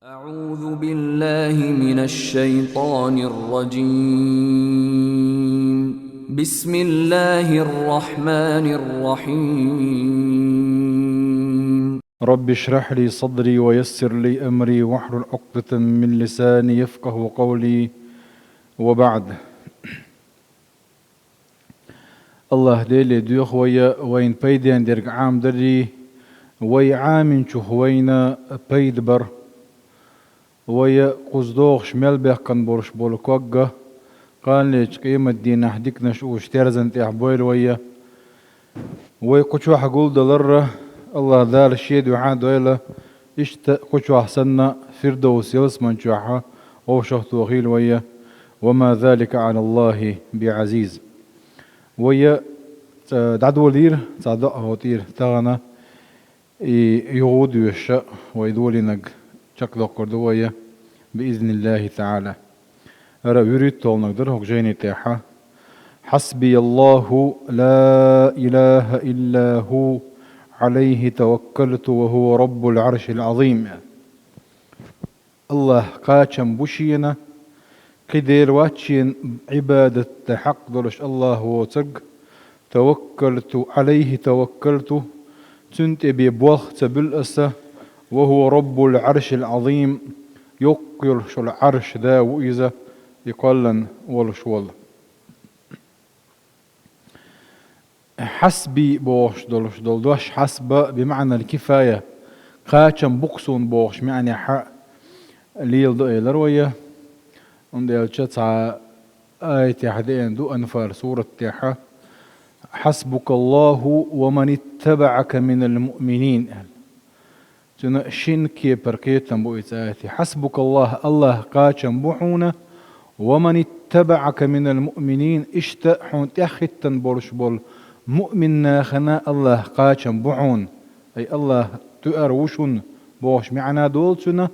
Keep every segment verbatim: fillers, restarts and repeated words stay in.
أعوذ بالله من الشيطان الرجيم. بسم الله الرحمن الرحيم. رب اشرح لي صدري ويسر لي أمري واحلل عقدة من لساني يفقه قولي. وبعد. АллахӀ Деле доьху вай, вайна пайден дерг Ӏамадарий, вай Ӏаминчух вайна пайда бар. Вай кхуза догӀуш мел баьккхина болуш болу ког а, кханалерчу къематдийнахь диканаш уьш терзан тӀехь бойла вай. Вай кху чохь гулдалар а АллахӀ Дала Шен дуьхьа а дойла, иштта кху чохь санна Фирдовс ялсаман чохь а вовшахтохийла вай, وما ذلك على الله بعزيز. Вай, э, дӀадолийра цхьа доӀа хӀотӀера тахана, и юха а доьшуш а вай долийнарг чекхдоккхур ду вай, биизниллахӀи таӀала. ХӀара вуьрхӀитталгӀаниг дара хӀокху жайни тӀехь. حسبي الله لا إله إلا هو عليه توكلت وهو رب العرش العظيم. АллахӀ кхачам бу Шена, кхин Дела вац Шена Ӏибадат дан хьакъ долуш АллахӀ воцург, توكلت عليه توكلت, Цунна тӀе бен болх ца буьллу аса, وهو رب العرش العظيم, йоккха йолуш йолу Ӏарш да ву Иза, и кхоьллина волуш волу. Хьасби бохуш долуш долу дош хьасба бимаӀанал кифая, кхачам бу-кх суна бохуш маьӀнехь а леладо элира вай. ХӀунда аьлча цхьа аятехь деана ду Анфал сурат тӀехь: «Хьасбукаллаху ва ман иттабаӀака минал муъминин», аьлла. Цуьнан шина кепара кхетам бу и цу аятехь. «Хьасбукаллах», АллахӀ кхачам бу хьуна, «ва ман иттабаӀака минал муъминин», иштта хьуна тӀехӀиттина болуш болу муъмин нахана АллахӀ кхачам бу хьуна. Ай АллахӀ туьар ву шуна бохуш маьӀна долу цуьнан.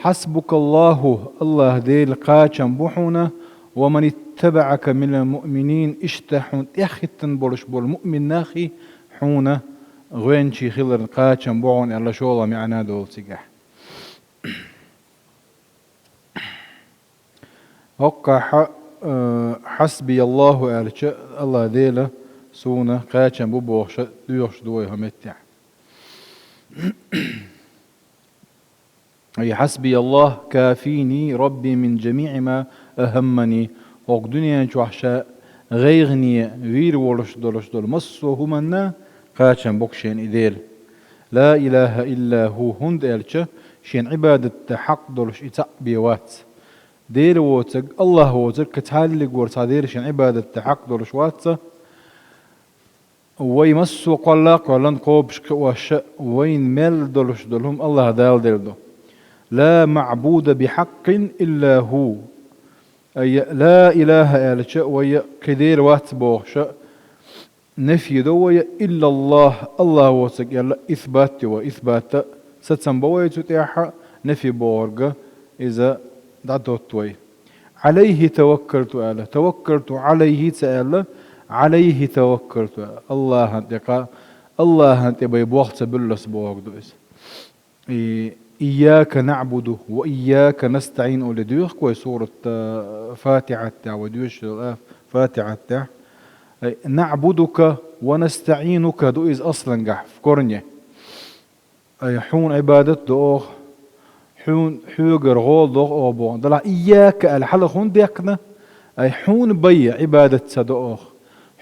«Хьасбукаллаху», АллахӀ Дела кхачам бу хьуна, «ва ман иттабаӀака минал муъминин», иштта хьуна тӀехӀиттина болуш болу муъмин нахи хьуна гӀоьнчий хиларна кхачам бу хьуна аьлла шолгӀа маьӀна долу цигахь. ХӀокхахь, э, «Хьасбияллаху» аьлча, АллахӀ Дела суна кхачам бу бохуша доьхуш ду вай хӀокху меттехь. Ай, «Хьасбияллах, кафини Рабби мин жамиӀи ма ахаммани». ХӀокху дуьнен чохь ша гӀайгӀане вийр волуш долуш долу массо а хӀуманна кхачам бу-кх шена и Дела. «Ла илаха илла хӀу», хӀунда аьлча шена Ӏибадат дан хьакъ долуш и цхьаъ бен вац. Дела воцург, АллахӀ воцург кхин цхьаллиг вара цхьа Дела шена Ӏибадат дан хьакъ долуш вац. Вай массо а кхолла а кхоьллина кхобуш кхиош а, вайна мел долуш долу хӀума АллахӀ Дала делла ду. «Ла маӀбуда бихьаккъин илла хӀу». Ай, «Ла илаха» аьлча, вай кхин Дела вац бохуша, нефи до вай, «иллаллах», АллахӀ воцург аьлла, исбат ю вай, исбат а сацам бо вай цу тӀехь, нефи бохург иза дӀадотту вай. «Ӏалайхи таваккалту» аьлла, «таваккалту Ӏалайхи» ца аьлла, «Ӏалайхи таваккалту» аьлла. АллахӀан тӀе кха-, АллахӀан тӀе бай болх ца буьллу ас бохург ду иза. И, «Ийяка наӀбуду ва ийяка настаӀин» олий доьху-кх вай сурат, а, Фатихьат тӀехь, вай доьшуш йолу а, Фатихьат тӀехь. Ай, «наӀбудука ва настаӀинука» ду иза аслангахь, в корне. Ай, хьуна Ӏибадат до оха, хьуна, хьоьгара гӀо лоху оха боху. Делахь «ийяка» аьлла хьалха хӀунда дехкина? Ай, хьуна бай Ӏибадат ца до оха,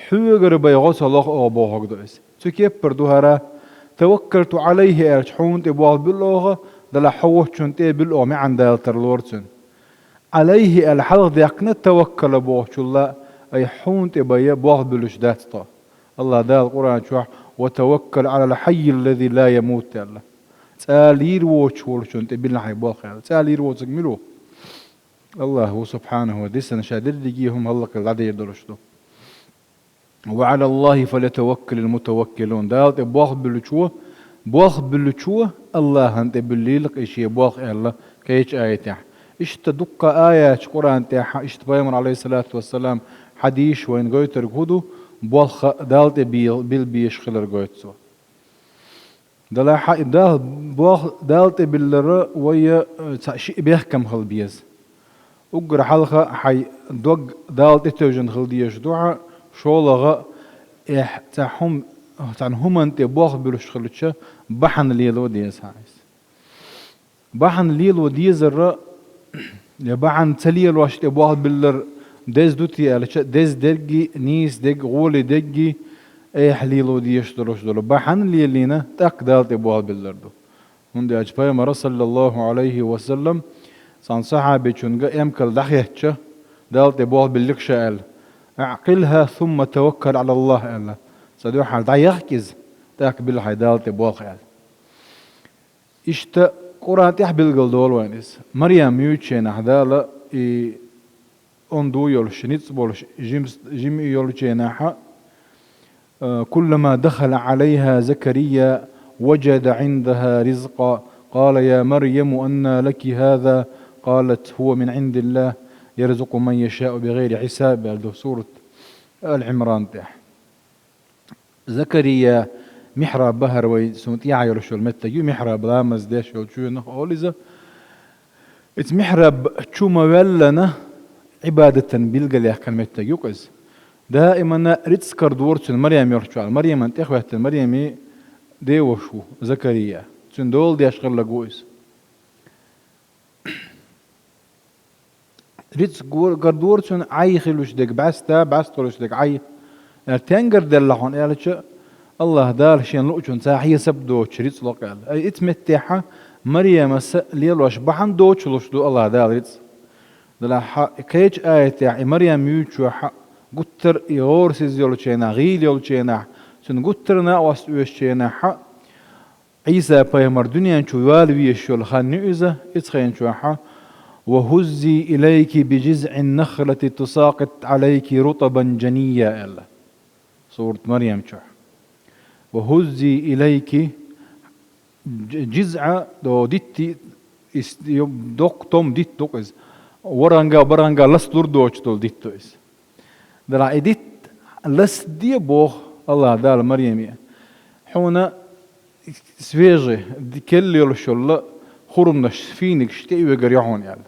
хьоьгара бай гӀо ца лоху оха бохург ду иза. Цу кеппара ду хӀара, «таваккалту Ӏалайхи» аьлча, хьуна тӀе болх буьллу оха, делахь хьо воцчунна тӀе буьллу оха маьӀна дала тарлора цуьнан. «Ӏалайхи» аьлла хьалха дехкина, «таваккала» бохучул а, ай, хьуна тӀе бай болх буьллуш дац тхо. АллахӀ Дала Къуръан чохь: «Ва таваккал Ӏалал хьаййи ллази ла ямут», аьлла. ЦӀа лийр воцуш волчунна тӀе биллина хьайн болх аьлла. ЦӀа лийр воцург мила ву? АллахӀ ву, субхьанаху, дисина ша дерриге хӀума хӀаллакьхила дӀадер долуш ду. «Ва Ӏалаллахи фалятаваккалил мутаваккилун». Дала тӀе болх буьллучо, болх буьллучо АллахӀан тӀе буьллийла-кх и шен болх аьлла кхечу аятехь. Иштта дуккха аяташ Къуръан тӀехь, иштта Пайхамар, Ӏалайхиссалату вассалам, хьадисаш вайна гойтург хӀун ду, болх Дала тӀе бе-, билла безаш хилар гойту цо. Далла хьа и Дала бох-, Дала тӀе биллар вай, э, цхьа шиъ бехкам хила беза. Уггар хьалха хьай дог Дала тӀе тевжина хила дезаш ду хьа, шоллагӀа, эхь, цхьа хӀум-, цхьан хӀуман тӀе болх буьлуш хилча, бахьана лело деза хьа иза. Бахьана лело дезар, я бахьана ца лелош тӀе болх биллар деза ду те аьлча, деза дерг а, нийса дерг а, гӀоли дерг а, эхь лело дезаш долуш долу. Бахьана лелийна, тӀаккха Дала тӀе болх биллар ду. ХӀунда аьлча Пайхамара, саллаллаху Ӏалайхи ва саллам, цхьана сахьабичунга эмкал дӀахецча, Дала тӀе болх биллира ша аьлла: «أعقلها ثم توكل على الله», аьлла. Цкъа дуьхьал дӀаяхка иза, тӀаккха билла хьай Дала тӀе болх аьлла. Иштта Къуръан тӀехь билгал долу вайн иза. Марьям юьйчу хенахь Дала и онда йолуш, ницкъ болуш, жим-, жима йолчу хенахьа, э, «كلما دخل عليها زكريا وجد عندها رزقا قال يا مريم أنى لك هذا قالت هو من عند الله يرزق من يشاء بغير حساب», аьлла ду сурат Ал-Ӏимран тӀехь. Закария михьраб бахара вай, цунна тӀехьа йолуш йолу меттиг ю, михьраб ламаз деш йолу чоьнах олу иза. Иза михьраб чу ма ваьллана, Ӏибадатан билгалъяьккхина меттиг ю иза. Даимана рицкъ карадора цуьнан Марьям йолчохь. Марьяман тӀехӀоьттина, Марьями деваша ву Закария. Цуьнан дола деш хилларг ву иза. Рицкъ гор-, карадора цуьнан, Ӏай хилуш дерг бӀаьста, бӀаьста хилуш дерг Ӏай. Аьлла, тенгар делла хьуна аьлча, АллахӀ Дала шен луучунна цхьа хьесап доцуш рицкъ ло аьлла. Ай, ицу меттехьа Марьямас лелош бахьана доцуш луш ду АллахӀ Дала рицкъ. Делахь хьа, кхечу аятехь и Марьям юьйчохьа, гуттар а и гӀорасиза йолчу хенахь, гӀийла йолчу хенахь, цуьнан гуттар а накъост оьшучу хенахьа, Ӏийса-пайхамар дуьнен чу вала везаш йолу хан ю иза, ицу хенчохьа: «وهزي إليك بجذع النخلة تساقط عليك رطبا جنيا», аьлла. Сурат Марьям чохь. «وهزي إليك», дж-, джизъа, до дитти, ис-, ё-, доккха том дитт ду-кх иза. Варанга, баранга лас лур доцуш долу дитт ду иза. Делахь и дитт ласде боху АллахӀ Дала Марьяме: «Хьуна свежий, д-, керла йолуш йолу хурманаш, фийнигаш тӀеоьгур ю хьуна», аьлла.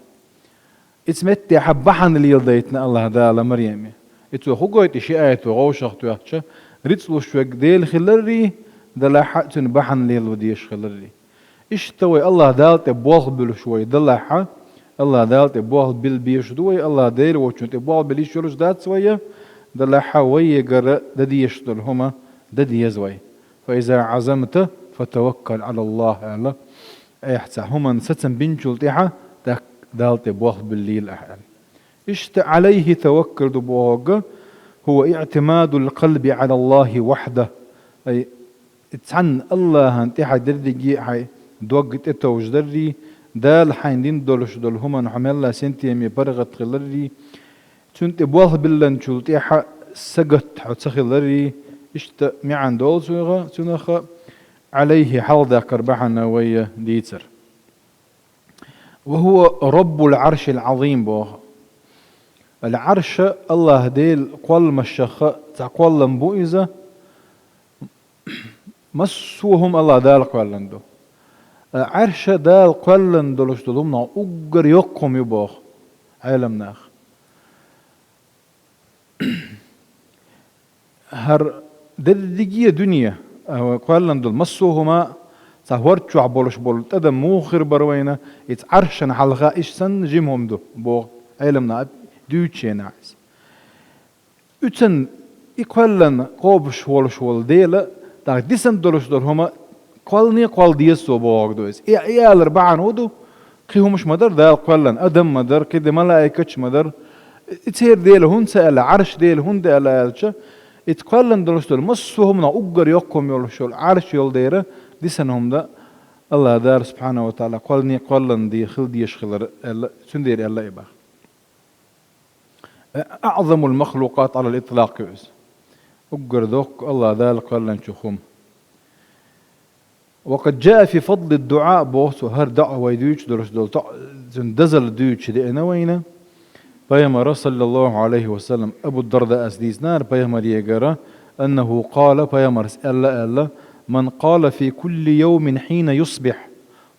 Ицу меттехьа бахьана леладайтина АллахӀ Дала Марьяме. И цо хӀун гойту ши аято вовшах тоьхча, рицкъ луш верг Дела хиларрий, делахьа цуьнан бахьана лело дезаш хиларрий. Иштта вай АллахӀ Дала тӀе болх буьлуш вай далахьа, АллахӀ Дала тӀе болх билла безаш ду вай, АллахӀ Дела волчун тӀе болх билла йиш йолуш дац вай, далахьа вай егара дан дезаш долу хӀума дан деза вай. «فإذا عزمت فتوكل على الله», аьлла. Айхьа цхьа хӀуманна сацам бинчул тӀаьхьа, тӀаккха Дала тӀе болх биллийла ахьа аьлла. Иштта «عليه توكل» ду бохург, «هو اعتماد القلب على الله وحده». Ай, цхьанна АллахӀан тӀаьхьа дерриге а хьайн дог тӀетовжа даррий, Дала хьайна дина долуш долу хӀуманна хьо мелла синтеме паргӀат хиларрий, Цуьнан тӀе болх билланчул тӀаьхьа сагатта хьо ца хиларрий, иштта маьӀна долу цуьнан, цуьнан «عليه» хьалхадаккхар бахьана вай дийцар. «وهو رب العرش العظيم» боху. Ал-Ӏарша АллахӀ Делан кхолламашха цхьа кхоллам бу иза. Массо а хӀума АллахӀ Дала кхоьллина ду. Ӏарша Дала кхоьллина долуш долу хӀуманах уггар йоккха хӀума ю боху Ӏеламнаха. ХӀара дерриге а дуьне, а, кхоьллина долу массо а хӀума, цхьа хӀорда чохь болуш болу тӀадам муха хир бара вайна, иза Ӏаршана хьалха иштта санна жима хӀума ду боху Ӏеламнаха дуьйцучу хенахь иза. Уьцан и кхоьллина кхобуш волуш волу Дела, тӀаккха дисина долуш долу хӀума кхоьллине кхоьлла деза цо бохург ду иза. И, и алар бахьана хӀун ду? Кхин хӀумаш ма дара Дала кхоьллина, адам ма дара, кхидӀа малаикаш ма дара. И церан Дела хӀунда ца аьлла, Ӏарш Дела хӀунда аьлла аьлча, иза кхоьллина долуш долу массо а хӀуманах уггар йоккха хӀума йолуш йолу Ӏарш йолу дера, дисина хӀума дан АллахӀ Дала субхьанаху ва таӀала кхоьллине кхоьллина де-, хила дезаш хилар аьлла, цуьнан дера аьлла и баха. «أعظم المخلوقات على الإطلاق» ю иза. Уггар доккха АллахӀ Дала кхоьллинчух хӀума. «وقد جاء في فضل الدعاء» боху цо, хӀара доӀа вай дуьйцуш долуш долу тоъ-, цуьнан дазалла дуьйцуш деана вайна. Пайхамара, саллаллаху Ӏалайхи ва саллам, Абу Дардаъс дийцинера пайхамарегара, «أنه قال», пайхамарс аьлла аьлла: من قال في كل يوم حين يصبح,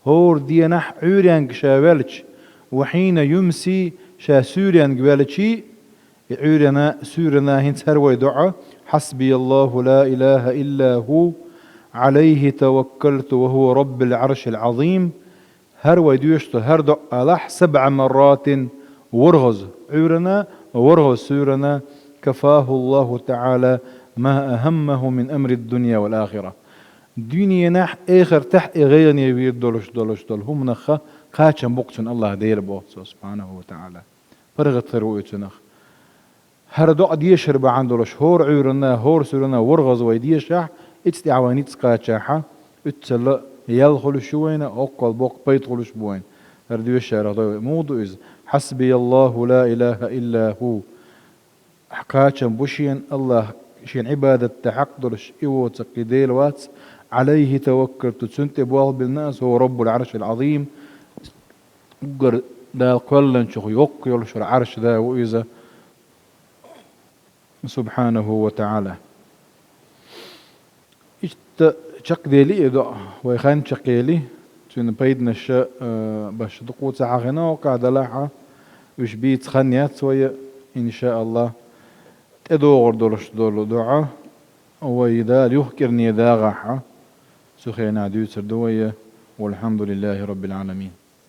хӀора денахь Ӏуьйренга ша ваьлча, وحين يمسي, ша суьйренга ваьлча, и Ӏуьйрана, суьйрана хӀинца хӀара вай доӀа: حسبي الله لا إله إلا هو عليه توكلت وهو رب العرش العظيم. ХӀара вай доьшуш дола хӀара доӀа алахь, سبع مرات, ворхӀазза Ӏуьйрана, ворхӀазза суьйрана, كفاه الله تعالى ما أهمه من أمر الدنيا والآخرة. Дуьненахь, эхартахь и гӀайгӀане вийр долуш, долуш долу хӀуманах кхачам бу-кх цунна АллахӀ Дела, боху цо, سبحانه وتعالى. ПаргӀат хир ву и цунах. ХӀара доӀа дешар бахьана долуш, хӀора Ӏуьйранна, хӀора суьйранна ворхӀазза вай дешахь, иштта тӀехь вайн ницкъ кхачахь, уьццалла ял хуьлуш ю вайна, оккхул боккха пайда хуьлуш бу вайна. ХӀара доьшарах дой вай. Муха ду иза? حسبي الله لا إله إلا هو. Кхачам бу шена АллахӀ, шена Ӏибадат дан хьакъ долуш и воцург кхин Дела вац, عليه توكلت, цунна тӀе болх биллина ас, وهو رب العرش العظيم, уггар Дала кхоьллинчух йоккха йолуш хӀара Ӏарш да ву иза, سبحانه وتعالى. Иштта чекхдели и доӀа, вай хан чекхъели, цуьнан пайданаш, а, башха дукха ца хьахийна, оккхахь делахь а, уьш бийца хан яц вай, иншааллахӀ. ТӀедогӀур долуш долу доӀа вай Дала юха кӀирне дагӀахь а, цу хенахь дуьйцур ду вай. والحمد لله رب العالمين.